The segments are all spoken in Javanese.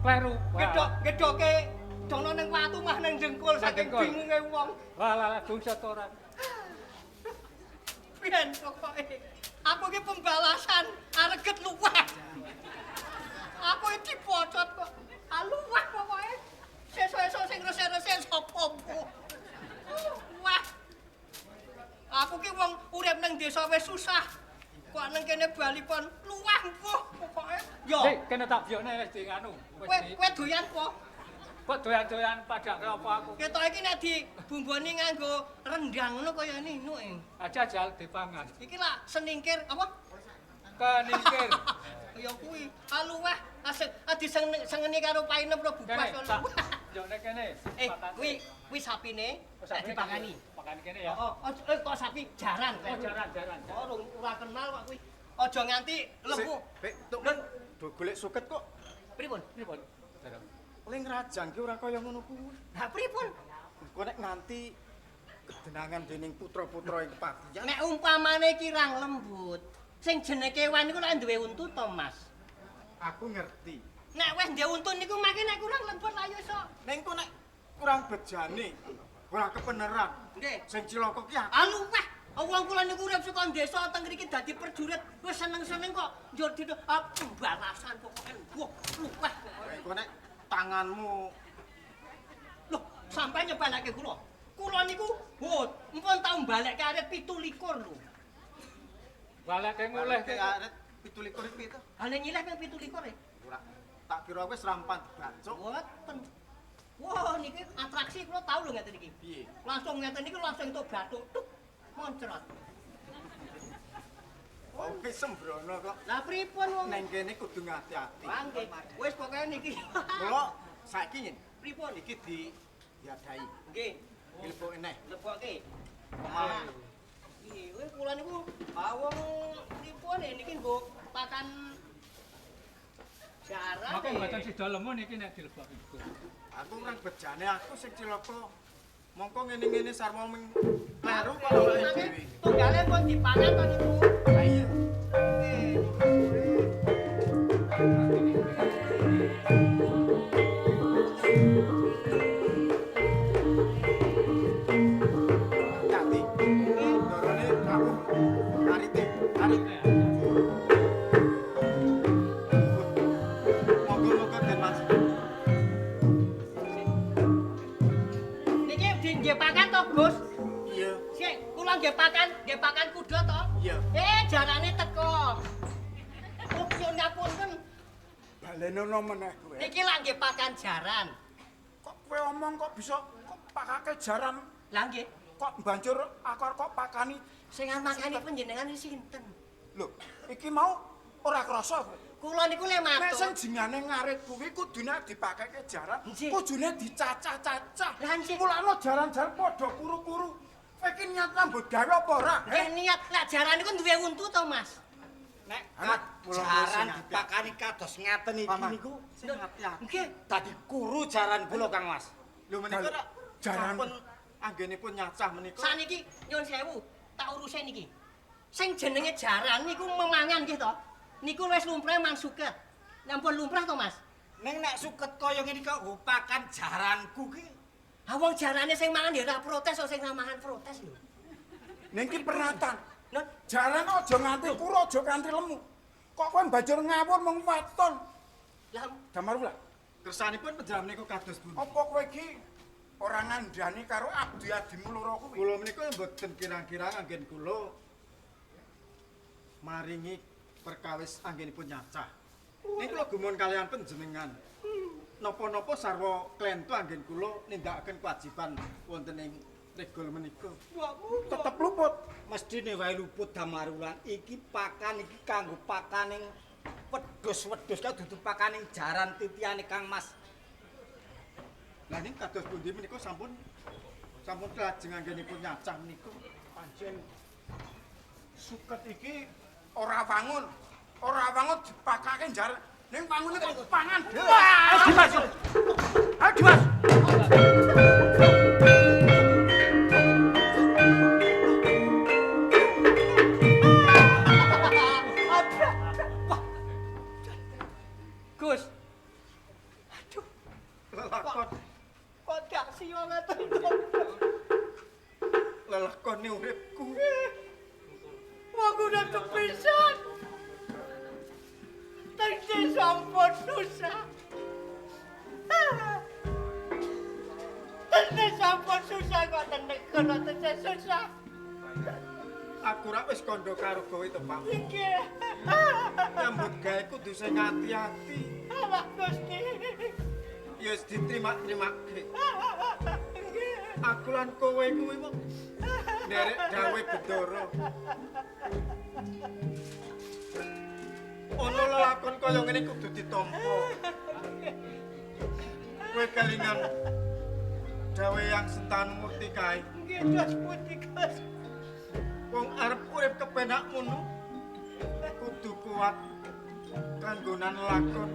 Kleru. Gedhok-gedhoke dono ning watu mah ning dengkul saking bingunge wong. Wah, lah bungsa ora. Pian pokoke. Aku iki pembalasan areget luweh. Aku iki dipocot kok. Luweh pokoke. Sesuk-esuk sing resik-resik sapa mbuh. Wah. Aku ki wong urip nang desa wis susah. Kok nang kene bali pon luweh mbuh pokoke. Yo. Dik, kene tak biyokne wis di nganu. Kowe doyan po? Kok doyan-doyan padake apa aku? Ketok iki nek dibumboni nganggo rendang ngono kaya ninu e. Aja jal dipangan. Iki lak seningkir apa? Keningkir. Kaya kuwi. Luweh asik disengeni karo painem ro bubas ngono. Yokne kene. Kuwi kuwi sapine nek dipakani. Pakani kene ya. Oh, kok sapi jaran. Oh, jaran. Oh, ora kenal kok kuwi. Aja nganti lemu. Pek, tuk do golek suket kok. Pripun? Pripun? Ling rajang ki ora kaya ngono kuwi. Lah pripun? Engko nek nganti kedenangan dening putra-putra ing kepatihan. Nek umpamane kirang lembut, sing jenenge kewan niku lak duwe untu to, Mas? Aku ngerti. Nek wis duwe untu niku mangke nek kurang lembut lah ya iso. Ning kok nek kurang bejane, ora kebeneran. Nggih. Sing cilaka ki aku. Aluweh, wong kula niku urip saka desa teng mriki dadi prajurit, wis seneng-seneng kok njur dito pembalasan pokoke. Wah, luweh pokoke. Engko nek tanganmu lho, sampai nyepelake kula. Kula niku mpun tau balekke arit 17 lho. Balekke nguleh ke arit 17 piye to? Ha nek nyileh ping 17 e. Ora. Tak kira wis rampan dibacok. Mboten. Wah, niki atraksi kula tau lho ngeten iki. Piye? Langsung ngeten iki langsung entuk bathuk tuk moncrot. Oh, wis sembrono kok. Lah pripun wong? Neng kene kudu ngati-ati. Nggih. Wis pokoke niki. Kula saiki ngene. Pripun? Iki diadahi. Nggih. Dilebokke neh. Lebokke. Wah. Nggih, wis kula niku wong pripun niki nggo pakan jaran. Maka mboten sida lemu niki nek dilebokke. Aku kurang bejane aku sing cilaka. Mongko ngene-ngene sarwa ming kleru kok awake dhewe. Tunggale pun dipangan to niku. Lah iya. Tati. Dorone rawuh. Arite, arit. Monggo-monggo Den Mas. Niki nggih pakan to, Gus? Iya. Sik, kula nggih pakan kuda to? Iya. Jarane teko. Oh, yo ngapunten. Balenono meneh kowe. Niki lak nggih pakan jaran. Kok kowe omong kok bisa kok pakake jaran? Lah nggih. Kok banjur akor kok pakani sing makani panjenengan sinten? Lho, iki mau ora krasa kowe. Kula niku le matur. Nek sing jingane ngarit kuwi kudune dipakake jaran, kudune dicacah-cacah. Mulane jaran-jaran padha kuru-kuru. Kowe iki niat nyambut gawe apa ora? Nggih niat. Lah jaran niku duwe untu to, Mas? Nek jaran dipakani kados ngaten iki niku sing ati-ati. Nggih, dadi kuru jaran kula, Kang Mas. Lho menika jaran pun anggenipun nyacah menika. Saniki nyun sewu, tak uruse niki. Sing jenenge jaran niku memangan nggih to? Niku wis lumrah mang suket. Nyampun lumrah to, Mas? Ning nek suket kaya ngene kok nggo pakan jaranku ki. Ha wong jarane sing mangan ya ora protes kok sing mangan protes lho. Ning iki pernatan. Jaran aja nganti kuru, aja nganti lemu. Kok kowe banjur ngawur mung waton. Lah Damar lah. Kersanipun panjenengan menika kados pundi? Apa kowe iki ora ngandhani karo abdi-abdimu loro kuwi? Kula menika mboten kirang-kirang anggen kula maringi perkawis anggenipun nyacah. Ning kula gumun kalian panjenengan. Napa-napa sarwa klentu anggen kula nindakaken kewajiban wonten ing regol menika. Tetep luput. Mesthine wae luput Damarulan. Iki pakan iki kanggo pakaning wedhus-wedhus kae dudu pakaning jaran titiane Kang Mas. Lah ning kados pundi menika sampun lajeng anggenipun nyacah menika. Pancen suket iki ora wangun dipakake jaran. Ning wangune kok pangan dhewe. Ayo Dimas. Ayo Dimas. Gus. Lelakon. Kok gak siyo ngeten. Lelakone uripku. Wong udah kepisan. Teng sampun susah. Teng sampun susah kok tenegen teng susah. Aku rak wis kandha karo kowe to, Pak. Nggih. Nyambut gawe kudu sing ati-ati. Alah Gusti. Ya wis diterima-terimake. Aku lan kowe kuwi mung nderek dawuh Bedara. Ono lelakon kaya ngene kudu ditampa. Kowe kelingan dawuh yang Sentanu Murti kae. Nggih, dos pundi, Gus. Wong arep urip kepenak ngono kudu kuat kanggonan lakon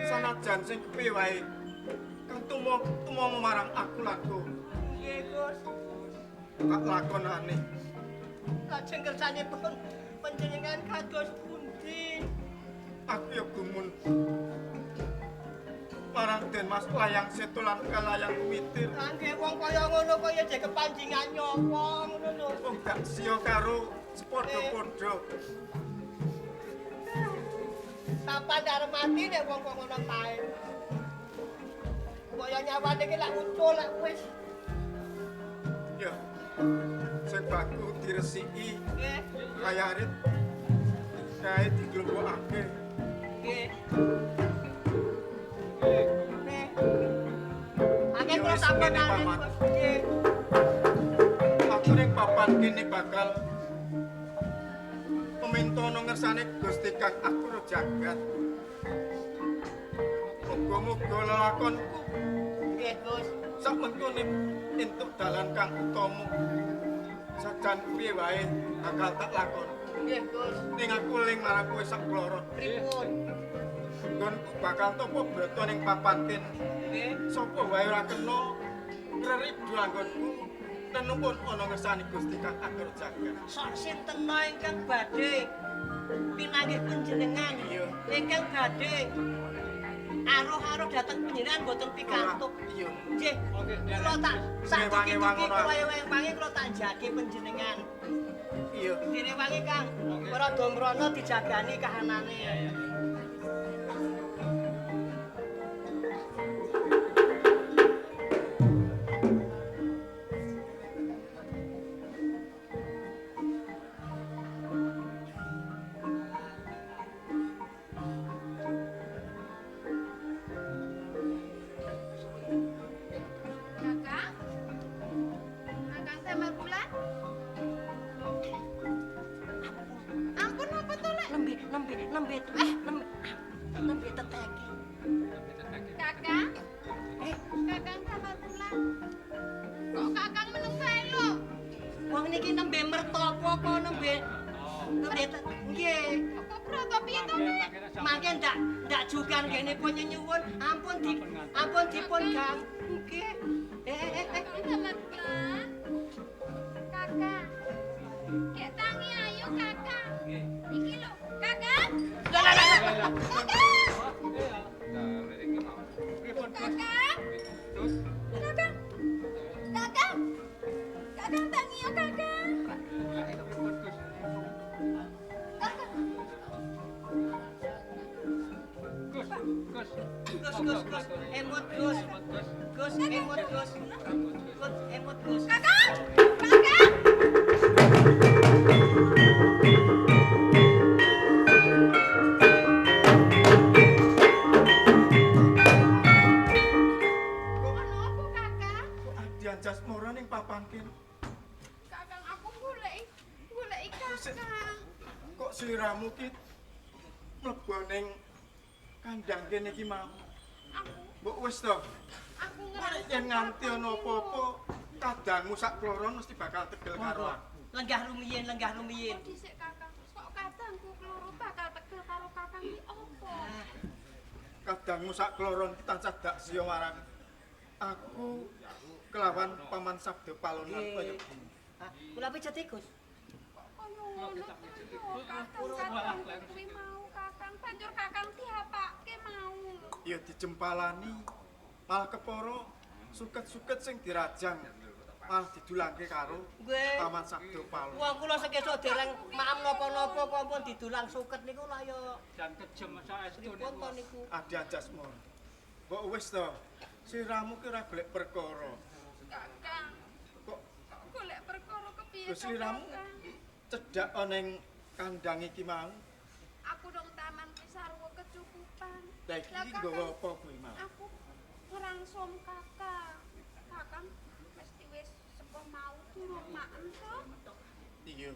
sanajan sing kepiye wae kang tumomo marang aku lan kowe. Nggih, Gus. Tak lakonane. Lajeng kersanipun panjenengan kados pundi? Aku ya gumun marang Den Mas Layang Seto lan Kalayang Kumitir. Nggih, wong kaya ngono kaya jek kepanjingan nyawa ngono lho. Wong gak siya karo sepadha-padha. Kapan arep mati nek wong kok ngono kae. Kaya nyawane iki lak ucul lak wis. Ya. Sing baku diresiki. Nggih. Kaya arit kae diglombokake. Nggih. Nggih. Akeh kula sampun arit. Nggih. Aku ning papan kene bakal pemintono ngersane Gusti Kang Akura Jagat. Muga-muga lelakonku nggih, Gus. Sak mengkone entuk dalan kang utama. Sajan piye wae bakal tak lakon. Nggih, Gus. Ning aku eling marang kowe sak kloron. Pripun? Nggonku bakal tapa brata ning papan kene. Nggih. Sapa wae ora kena ngreridu anggonku tenupun ana ngersane Gusti Kang Akura Jagat. Sok sinten ingkang badhe pinanggih panjenengan? Ingkang badhe aruh-aruh dhateng panjenengan mboten pikantuk. Iya. Nggih. Kula tak sak dugi-dugi kula ewangi kula tak jage panjenengan. Iya. Direwangi Kang. Ora domrono dijagani kahanane. Nembe teteki. Kakang? Kakang Damar Wulan. Kok kakang meneng bae lho? Wong niki nembe mertopo kok nembe. Nembe nggih. Kok broto piye to, Nek? Mangke ndak jugan kene pun nyuwun, ampun di ampun dipun gang. Nggih. Kakang Damar Wulan. Kakang. Gek tangi ayo kakang. Iki lho, kakang. Lah lah lah. Kakang. Kakang. Kakang. Kakang. Kakang tangi yo kakang. Kakang. Gus, Gus. Gus, Gus, Gus, emot Gus. Gus, emot Gus. Gus, emot Gus. Kakang. Kakang. Jasmara ning papan kene. Kakang aku goleki kakang. Kok sliramu ki mlebu ning kandhang kene iki mau? Aku. Mbok wis to. Aku ngerti. Yen nganti ana apa-apa, kadangmu sak kloron mesti bakal tegel karo aku. Lenggah rumiyin, lenggah rumiyin. Kok dhisik kakang? Kok kadangku kloro bakal tegel karo kakang ki apa? Kadangmu sak kloron ki tansah dak siya marang aku kelawan Paman Sabda Palonan kaya. Kula pijat Gus. Kok kaya ngono ta yo? Kakang kuwi mau kakang banjur kakang diapake mau. Ya dijempalani. Malah kepara suket-suket sing dirajang malah didulangke karo Paman Sabdo Palon. Wong kula sekesuk dereng maem napa-napa kok pun didulang suket niku lah ya Jan kejem saestu pripun to niku. niku. Adi Anjasmara. Mbok wis to, siramu ki ora golek perkara. Kakang, Kok kok golek perkara kepiye Lho, to, sliramu Kakang? cedhak ana ning kandang iki mau? Aku dong taman wis sarwa kecukupan. Lah iki Lah, nggawa Kakang, apa kuwi mau? Aku ngrangsum Kakang. Kakang mesti wis sepuh mau durung maem to. Iya.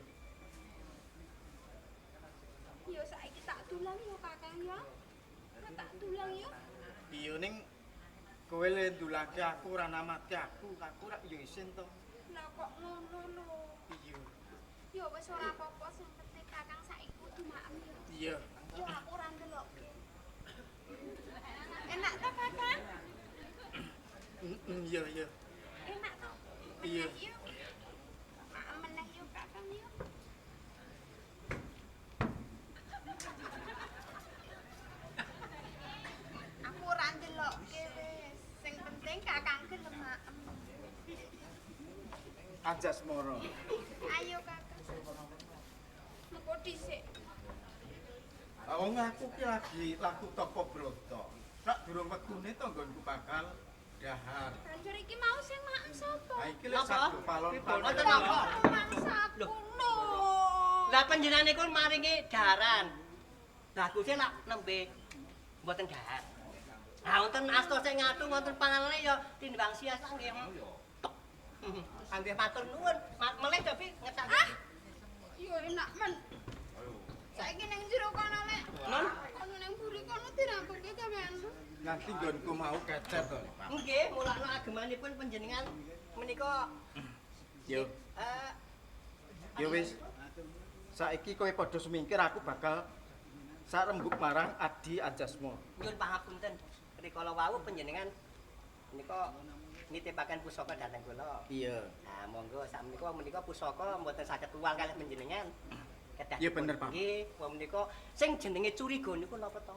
Ya saiki tak dulang ya Kakang ya. Kowe tak dulang ya. Iya ning kowe le ndulangke aku ora namatke aku, aku rak ya isin to. Lah kok ngono lho. Iya. Ya wis ora apa-apa sing penting Kakang saiki kudu maem ya. Iya. Ya aku ora ndelokke. Enak to Kakang? Iya, iya. Enak to? Iya. Meneh yuk. Maem meneh yuk Kakang yuk. Aku ora ndelokke wis. Sing penting Kakang gelem maem. Anjasmara. Ayo Kakang. Mengko dhisik. Wong aku ki lagi laku tapa brata. Rak durung wektune to nggonku bakal dahar. Banjur iki mau sing maem sapa? Ha iki lek Napa? Sabdo Palon. Wonten napa? Mangsaku Loh. lho. Lah panjenengan niku maringi daharan. Baguse lak nembe mboten dahar. Ha wonten asta sing ngatung wonten panganane ya tinimbang sia-sia nggih. Tok. Nggih matur nuwun. Melih to Bi ngetak. Ah. Yo enak men. Saiki ning jero kono lek. Non? Kono ning buri kono dirampungke gaweanmu. Nganti nggonku mau kecer to. Pak. Nggih, mulakno agemanipun panjenengan menika Yo, eh yo wis. Saiki kowe padha sumingkir aku bakal sarembug marang Adi Anjasmara. nyuwun pangapunten. Rikala wau panjenengan menika nitipaken pusaka dhateng kula. Iya. Nah, monggo sakmenika menika pusaka mboten saged uwal kalih panjenengan. Kedah. Iya, bener, Pak. Nggih, wong menika sing jenenge curiga niku napa to?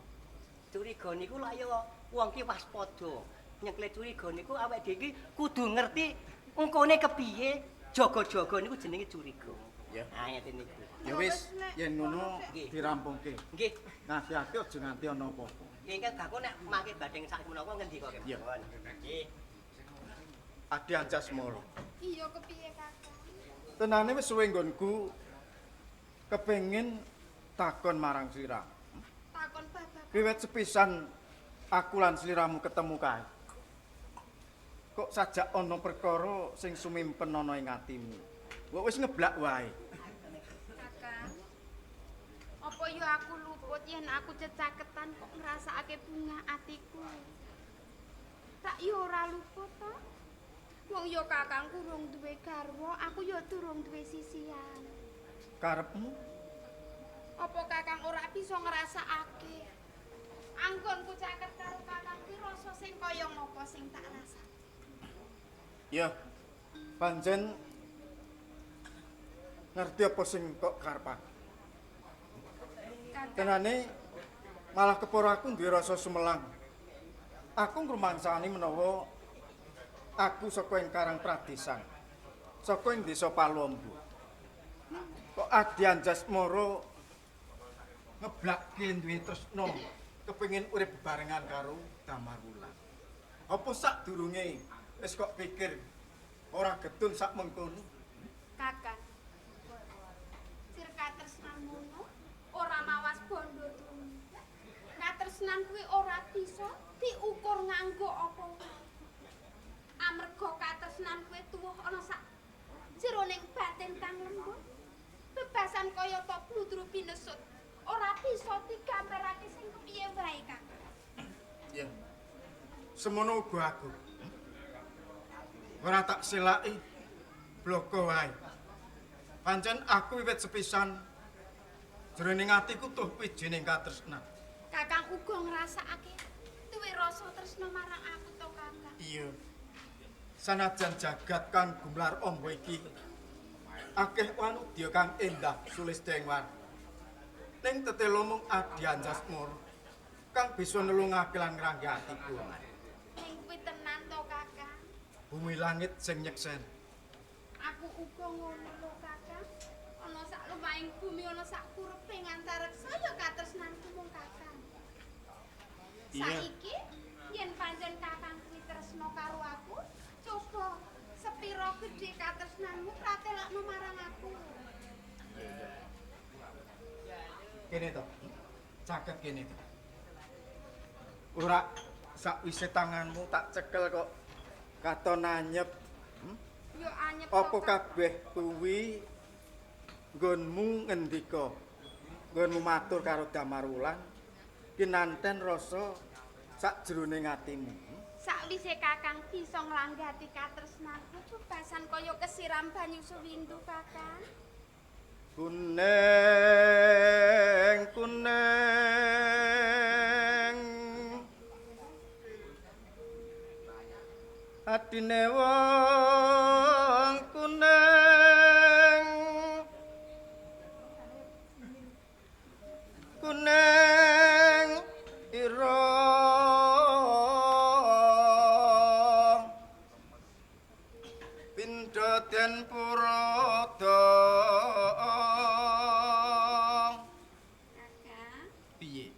Curiga niku lak ya wong ki waspada. Nyekle curiga niku awake dhewe iki kudu ngerti engkone kepiye, jaga-jaga niku jenenge curiga. Ya. Nah, ngeten niku. Ya wis, yen ngono Nggih. dirampungke. Nggih. Ngasihake aja nganti ana apa-apa. Ingkang bakul nek mangke badhe sak menapa ngendika Iya. kemawon. Nggih. Adi Anjasmara. Iya kepiye Kakang? Tenane wis suwe nggonku kepengin takon marang sliramu. Takon babagan. Wiwit sepisan aku lan sliramu ketemu kae. Kok sajak ana perkara sing sumimpen ana ing atimu. Mbok wis ngeblak wae. Kakang. Apa yo aku luput yen aku cecaketan kok ngrasakake bunga atiku. Tak yo ora luput to. Wong yo kakangku durung duwe garwa, aku yo durung duwe sisian. Karepmu Apa kakang ora bisa ngrasakake? Anggonku caket karo kakang ki rasa sing kaya ngapa sing tak rasakake. Ya. Pancen ngerti apa sing kok karepake. Kakang, Tenane malah kepara aku duwe rasa sumelang. Aku ngrumangsani menawa aku saka ing Karang Pradesan. Saka ing desa Palombo. Kok Adi Anjasmara ngeblakke duwe tresna kepengin urip bebarengan karo Damar Wulan. Apa sadurunge wis kok pikir ora getun sak mengkono? kakang. Sir katresnan ngono ora mawas bondo tumi. Katresnan kuwi ora bisa diukur nganggo apa wae. Amarga katresnan kuwi tuwuh ana sak jroning batin kang lembut. Bebasan kaya ta bludru pinesut ora bisa digambarake sing kepiye wae, Kakang. Ya. Semono uga aku. Ora tak selaki bloko wae. Pancen aku wiwit sepisan jroning atiku tuh wijining katresnan. Kakang uga ngrasakake duwe rasa tresna marang aku to, Kakang. Iya. Sanajan jagat kang gumlar amba iki akeh wanudya kang endah sulistengwan. Ning tetela mung Adi Anjasmara kang bisa nelungake lan ngrangge atiku. Ning kuwi tenan Bumi langit sing nyeksen. Aku uga ngono lho, Kakang. Ana sak lumahing bumi ana sak kurepe antareksa ya katresnanku mung Kakang. Iya. Saiki yen pancen Kakang kuwi tresna karo aku, coba sepira gedhe katresnanmu pratelakno marang aku. Kene to. Caket kene to. Ora sakwise tanganmu tak cekel kok katon anyep. Ya anyep. Apa kabeh kuwi nggonmu ngendika? Nggonmu matur karo Damar Wulan kinanten rasa sakjroning atimu. Sakwise Kakang bisa nglanggati katresnanku bebasan kaya kesiram banyu sewindu, Kakang. Kuning kuning atine wong kuning kuning irung pindha den purada. Kakang, Piye?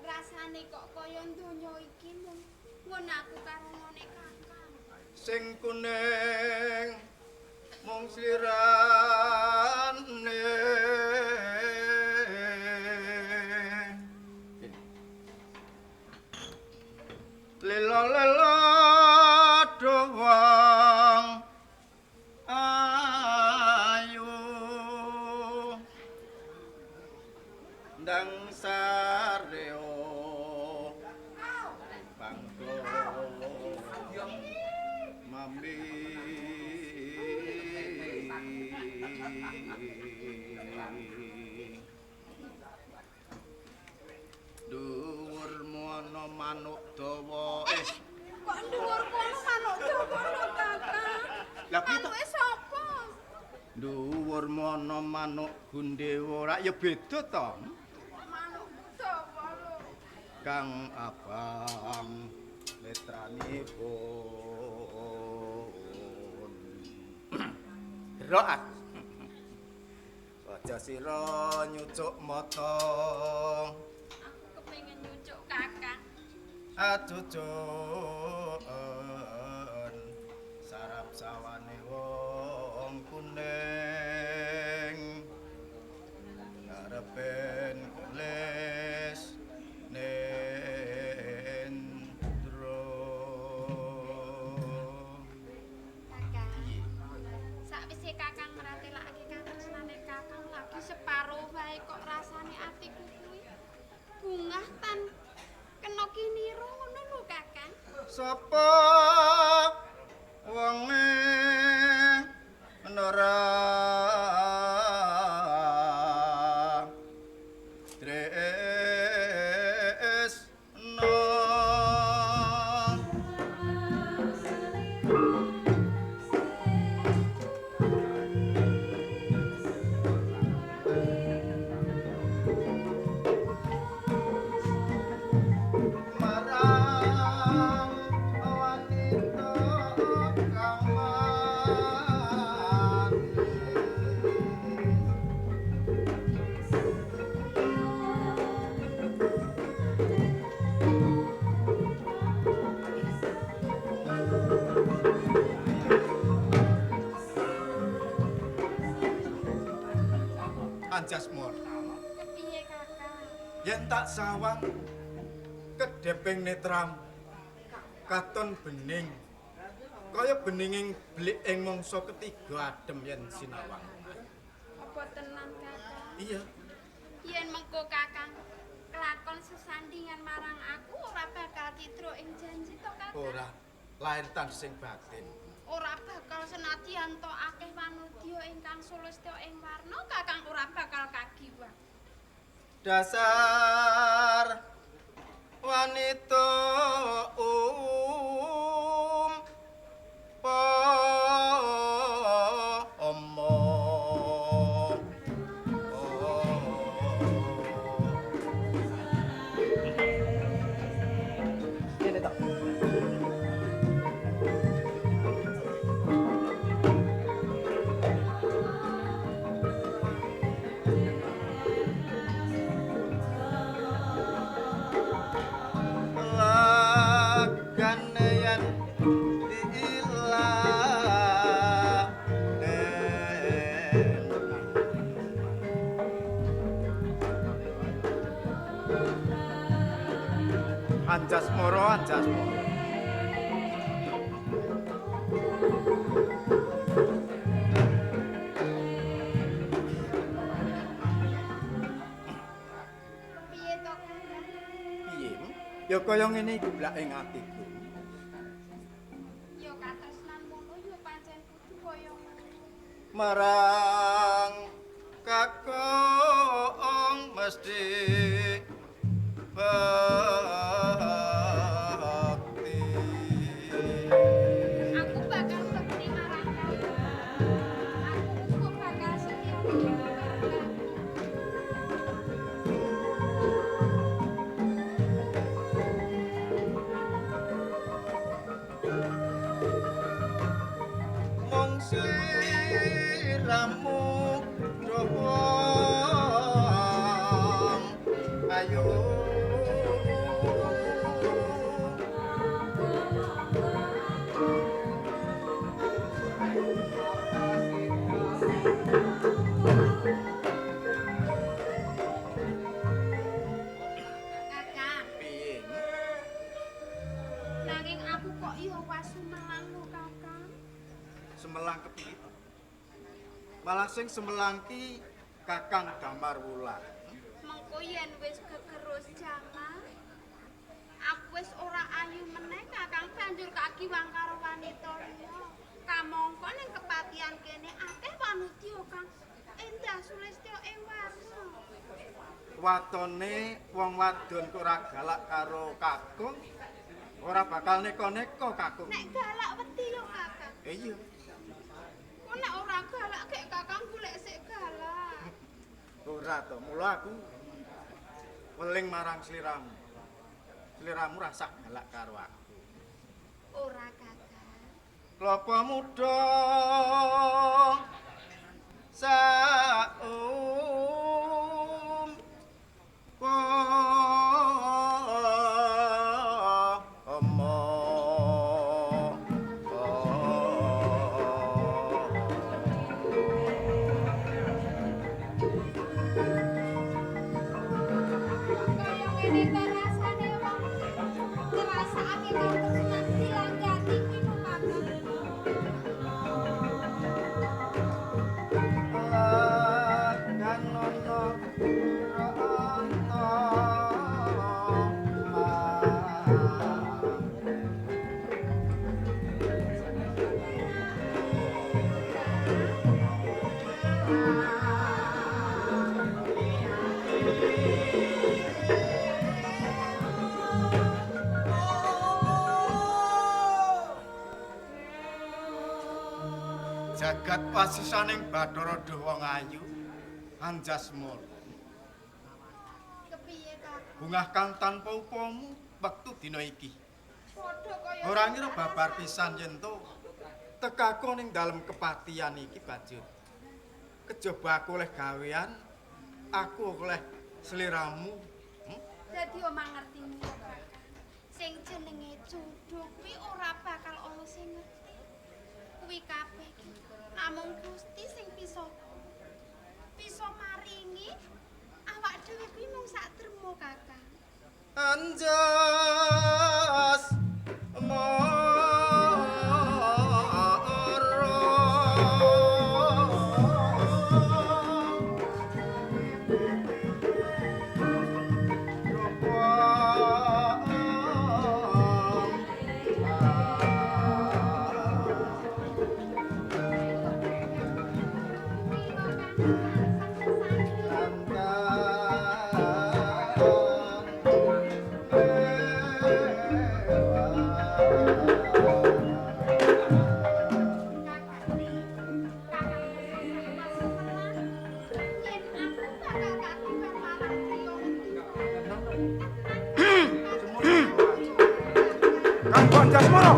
Rasane kok kaya donya iki mung ngon aku karo ngone Kakang. Sing kuning mung slirane. Lela-lela doang ayu ndang sareo bangko mami. Dhuwurmu ana manuk dawa. Kok dhuwur kono manuk dawa lho, Kakang? Lah piye to? Manuke sapa? Dhuwurmu ana manuk gundewa. Rak ya beda to. Manuk dawa lho. Kang abang letranipun. Roat. Aja sira nyucuk mata. Aku kepengin nyucuk Kakang. Acucuk sarap sawane wong kuning arepen les nendro. Kakang. Sakwise Kakang mratelakake katresnane Kakang lagi separo wae kok rasane atiku kuwi bungah tan kena kinira ngono lho, Kakang. Sapa wonge ora tresno? Marang wanita kang manis. Anjas mor. Kepiye, Kakang? Yen tak sawang kedheping netram katon bening kaya beninging blik ing mangsa ketiga adem yen sinawang. Apa tenan, Kakang? Iya. Yen mengko Kakang kelakon sesandingan marang aku ora bakal cidra ing janji to, Kakang? Ora, lair tan sing batin. Ora bakal senadyan to akeh wanudya ingkang sulastya ing warna, Kakang ora bakal kagiwang. Dasar wanita umpama. Kene to. yen ilang. Anjasmara, Anjasmara. Piye to, Kakang? Piye? Ya kaya ngene iki blak ing atiku. Ya katresnan ngono ya pancen kudu kaya ngono. Marang kakung mesti bekti. Aku bakal bekti marang Kakang. Aku uga bakal setya marang Kakang. Mung sliramu doang ayo. Kakang, Piye? nanging aku kok ya wasumelang lho, Kakang. Semelang kepiye? Malah sing semelang ki Kakang Damar Wulan. Mengko yen wis kegerus jaman, aku wis ora ayu meneh, Kakang banjur kagiwang karo wanita liya. Kamangka ning kepatihan kene akeh wanudya kang endah sulistya ing warna. Watone wong wadon kok ora galak karo kakung, ora bakal neko-neko kakung. Nek galak wedi yo, Kakang. Iya. Kok nek ora galak gek Kakang golek sik galak. Ora to, mula aku weling marang sliramu. Sliramu rasah galak karo aku. Ora, Kakang. Klapa muda saum pomo. Kaya ngene ta rasane wong ngrasakake katresnan dilanggati kuwi lho, Kakang. Kanono ronto. Jagat pasisaning Bathara Duh wong ayu Anjasmara. Kepiye, Kakang? Bungah kang tanpa upamu wektu dina iki. Padha kaya Ora ngira babar pisan yen to tekaku ning dalem kepatihan iki banjur. Kejaba aku oleh gawean, aku oleh sliramu. Dadi omah ngertimu ya, Kakang. Sing jenenge jodoh kuwi ora bakal ana sing ngerti. Kuwi kabeh ki namung Gusti sing bisa bisa maringi awak dhewe kuwi mung sak derma, Kakang. Anjas Kuwi lho, Kang, sesane. Kakang, kakang sumelang yen aku bakal kagungan marang priya wedya. Kang Anjasmara.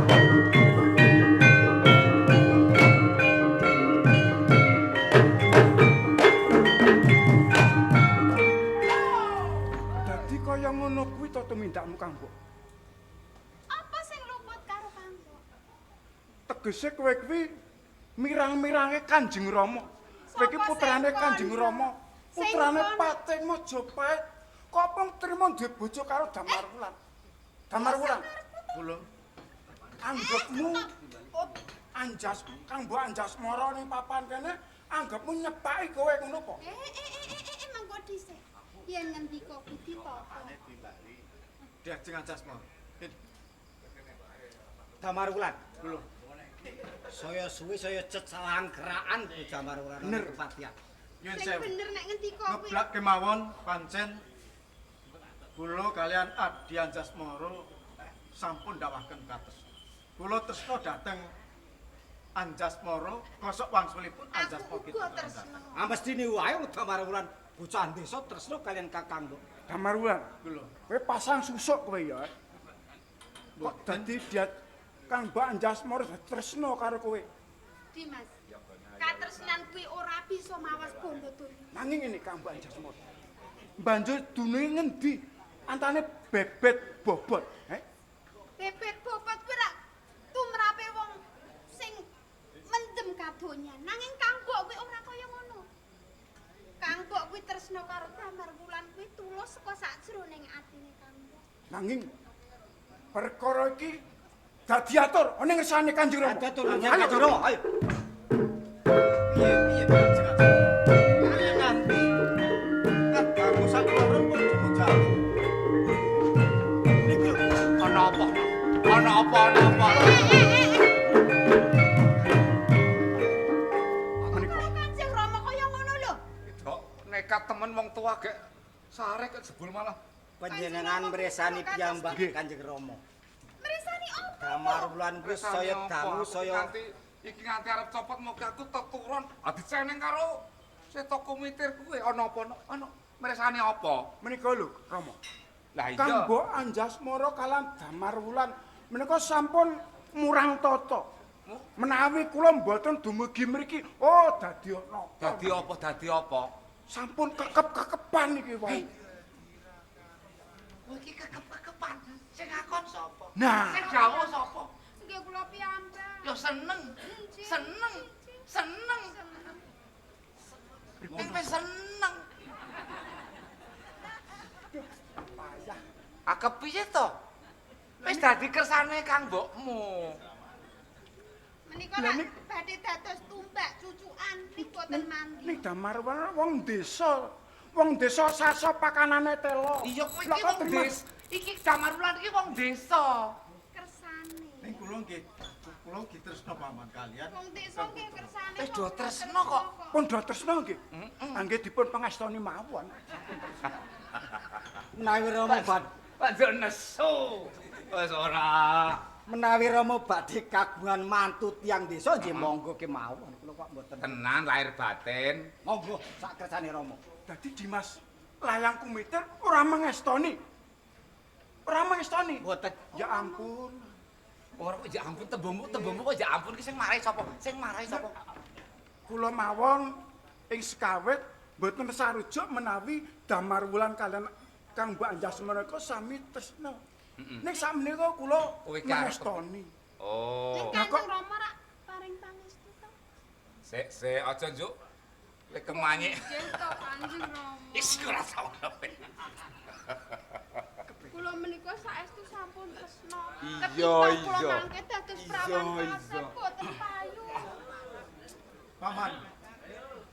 Dadi kaya ngono kuwi to tumindakmu, Kang Mbok. Apa sing luput karo Kang? Tegese kowe kuwi mirang-mirange Kanjeng Rama. Kowe iki putrane Kanjeng Rama, putrane Patih Majapahit. Kok pong trimo duwe bojo karo Damar Wulan? Damar Wulan. Kula anggepmu Anjas Kang Mbok Anjasmara ning papan kene anggepmu nyepaki kowe ngono apa? Mangko dhisik. Yen ngendika kuwi ditata. Diajeng Anjasmara. Damar Wulan. Kula saya suwe saya cecelangkraan Bu Damar Wulan kepatihan. Nyuwun Sing sewu. bener nek ngendika kuwi. Ngeblak kemawon pancen kula kalian Adi Anjasmara sampun ndawaken katresna. Kula tresna dhateng Anjasmara kosok wangsulipun Anjasmara Aku uga tresna. Ah mestine wae Damar Wulan bocah desa tresna kalian Kakang Mbok. Damar Wulan, Kula kowe pasang susuk kowe ya. Kok dadi dia Kang Mbok Anjasmara tresna karo kowe. Dimas. Katresnan kuwi ora bisa mawas bondo donya. Nanging ngene Kang Mbok Anjasmara. Banjur dununge ngendi? Antane bebet bobot, he? Bebet bobot kuwi rak tumrape wong sing mendem kadonyan. Nanging Kang Mbok kuwi ora kaya ngono. Kang Mbok kuwi tresna karo Damar Wulan kuwi tulus saka sakjroning atine Kang Mbok. Nanging perkara iki dadi atur ana ngersane Kanjeng Rama. Dadi atur Kanjeng Rama, ayo. Piye piye Kanjeng Anjasmara. Kaya nganti kadangku sak loro pun jatuh. Niku ana apa? Ana apa ana apa? Menika Kanjeng Rama kaya ngono lho. Dok, nekat temen wong tua gek sare kok jebul malah Panjenengan mresani piyambak Kanjeng Rama. Mresani apa? Damar Wulan kuwi saya dangu saya iki nganti arep copot moga aku teturun diceneng karo Seto Kumitir kuwi ana apa ana mresani apa? Menika lho Rama. Lah iya. Kang Mbok Anjasmara kalan Damar Wulan menika sampun murang tata. Menawi kula mboten dumugi mriki, oh dadi ana. Dadi apa dadi apa? Sampun kekep-kekepan iki wae. Kowe iki kekep-kekepan. Sing ngakon sapa? Nah. Sing dawuh sapa? Nggih kula piyambak. Ya seneng. Seneng. Seneng. Ning wis seneng. Payah. Ah kepiye to? Wis dadi kersane Kang Mbokmu. Menika rak badhe dados tumbak cucukan ning boten mandi. Ning Damar Wulan wong desa. Wong desa sasa pakanane telo. Iya kowe iki wong desa. Iki Damar Wulan iki wong desa. Kersane. Ning kula nggih kula nggih tresna paman kalian. Wong desa nggih kersane. Wis do tresna kok. Pun do tresna nggih. Angge dipun pangestoni mawon. Menawi Rama Lanjut nesu. Wis ora. Menawi Rama badhe kagungan mantu tiyang desa nggih monggo kemawon. Kula kok mboten. Tenan lahir batin. Monggo sak kersane Rama. Dadi Dimas Layang Kumitir ora mengestoni. Ora mengestoni. Mboten. Ya ampun. Ora kok ya ampun tembungmu kok ya ampun ki sing marai sapa? Sing marai sapa? Kula mawon ing sekawit mboten sarujuk menawi Damar Wulan kalian Kang Mbok Anjasmara sami tresna. Ning sakmenika kula mengestoni. Oh. Ning Kanjeng Rama rak paring pangestu to. Sik sik aja njuk. Lek kemanyik. Nggih to Kanjeng Rama. Wis ora tau ngono. Kula menika saestu sampun tresna. Iya iya. Kula mangke dados prawan kasep boten payu. Paman.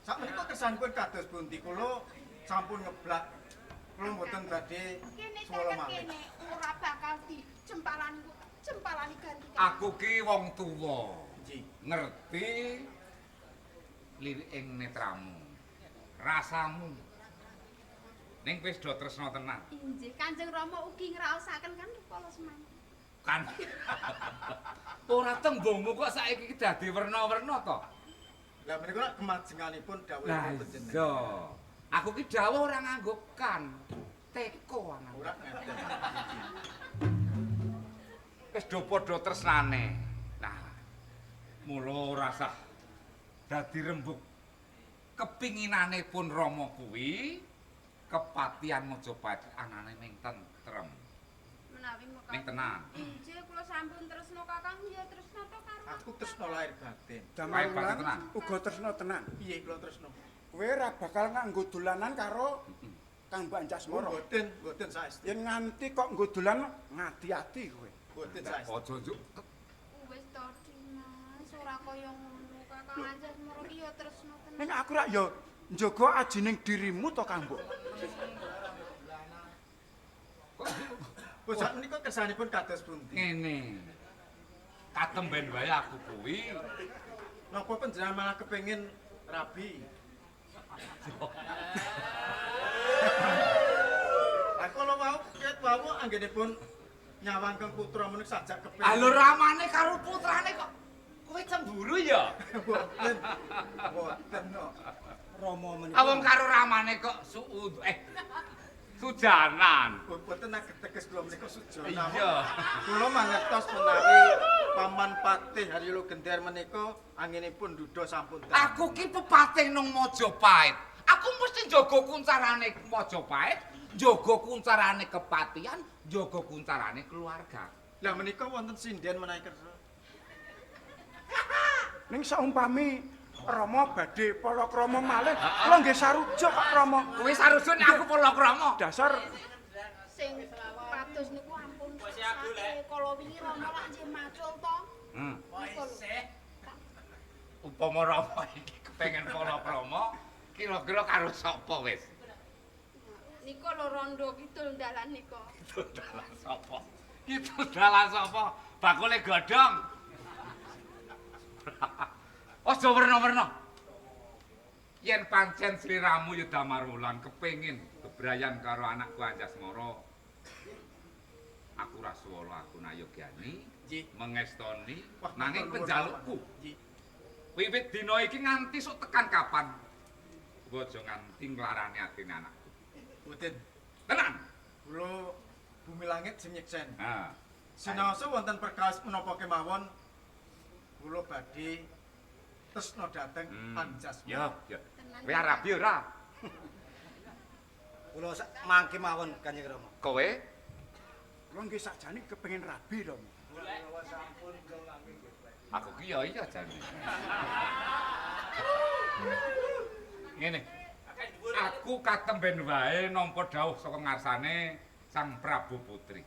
Sakmenika kersanipun kados pundi kula sampun ngeblak. Kula mboten badhe swala malih. Kene ora bakal dijempalani jempalani ganti. Aku ki wong tuwa. Ngerti lirik ing netramu. Rasamu. Ning wis do tresna tenan. Inggih, Kanjeng Rama ugi ngraosaken kan kala semanten. Kan. Ora tembungmu kok saiki iki dadi werna-werna to? Lah menika lak kemajenganipun dawuhipun panjenengan. Iya. Aku ki dawuh ora nganggo kan. Teko anane. Ora ngeten. Wis do padha tresnane. Nah, mula ora sah dadi rembug. Kepinginane pun Rama kuwi kepatihan Majapahit anane ming tentrem. Menawi mekaten. Ning tenan. Inggih, kula sampun tresna Kakang ya tresna to karo aku. Aku tresna lahir batin. Damar Lahir batin Wulan tenan. uga tresna tenan. Piye kula tresna? Kowe ora bakal nganggo dolanan karo Kang Mbak Anjasmara. Mboten, mboten saestu. Yen nganti kok nggo dolan ngati-ati kowe. Mboten saestu. Aja njuk Wis to Dimas, ora kaya ngono. Kakang Anjasmara ki ya tresna tenan. Ning aku rak ya njaga ajining dirimu to Kang Mbok. Bocah menika kersanipun kados pundi? Ngene. Katemben wae aku kuwi. Napa panjenengan malah kepengin rabi? Lah kala wau ket wau anggenipun nyawang kang putra menika sajak kepengin. Ah lho ramane karo putrane kok kowe cemburu ya? Mboten. Mboten no. Rama menika. Ah wong karo ramane kok suud sujanan. Mboten teges kula menika sujana. Iya. Kula mangertos menawi Paman Patih Haryo Gender menika anginipun duda sampun dangu. Aku ki pepatih nang Majapahit. Aku mesti njaga kuncarane Majapahit, njaga kuncarane kepatihan, njaga kuncarane keluarga. Lah menika wonten sinden menawi kersa. Ning saumpami Rama badhe palakrama malih, kula nggih sarujuk kok Rama. Kowe sarujuk nek aku palakrama. Dasar Sing pados niku ampun sake. Kala wingi Rama lak nggih macul to. Niku lho. Upama Rama iki kepengin palakrama, kira-kira karo sapa wis? Nika lho rondo kidul dalan nika. Kidul dalan sapa? Kidul dalan sapa? Bakule godhong. Aja werna-werna. Yen pancen sliramu ya Damar Wulan kepengin bebrayan karo anakku Anjasmara, aku rasuwala aku nayogyani mengestoni nanging penjalukku. Wiwit dina iki nganti sok tekan kapan? Kowe aja nganti nglarani atine anakku. Mboten. Tenan. Kula bumi langit sing nyeksen. Ha. Sinaosa wonten perkawis menapa kemawon kula badhe tresna dhateng Anjasmara. Ya, ya. Kowe rabi ora? Kula mangke mawon Kanjeng Rama. Kowe? Kula nggih sakjane kepengin rabi Rama. Aku ki ya iya jane. Ngene. Aku katemben wae nampa dawuh saka ngarsane Sang Prabu Putri.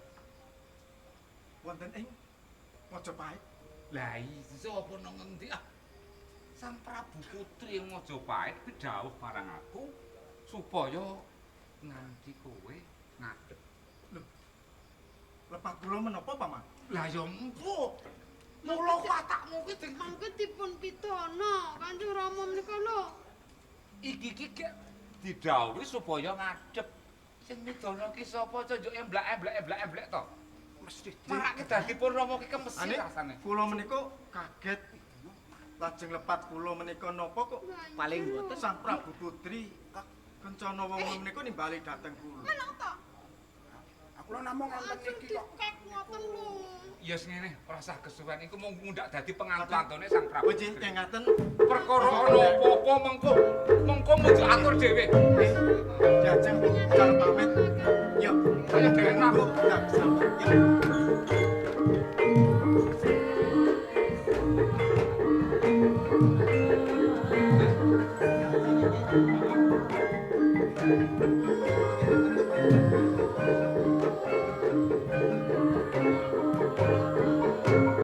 Wonten ing Majapahit. Lah iya apa nang ngendi ah? Sang Prabu Putri ing Majapahit kuwi dawuh marang aku supaya nganti kowe ngadep. Lho. Lepat kula menapa, Paman? Lah ya empuh. Mula watakmu kuwi ding Mangke dipun pidana Kanjeng Rama menika lho. Iki iki gek didhawuhi supaya ngadep. Sing midana ki sapa njuk emblak-emblak-emblak-emblek to? Mesti Marake dadi Purnomo ki kemesi rasane. Kula menika kaget. Lajeng lepat kula menika napa kok paling mboten Sang Prabu Putri kencana wong menika nimbali dhateng kula. Meneng to? Aku lho namung ngonten iki kok. Kek ngoten lho. Ya wis ngene, ora usah kesuwen iku mung ngundhak dadi pengantu-antune Sang Prabu. Nggih, ngaten. Perkara ana apa-apa mengko mengko mujuk atur dhewe. Diajeng kalau pamit. Yo, ayo dhewe mlaku. Yo.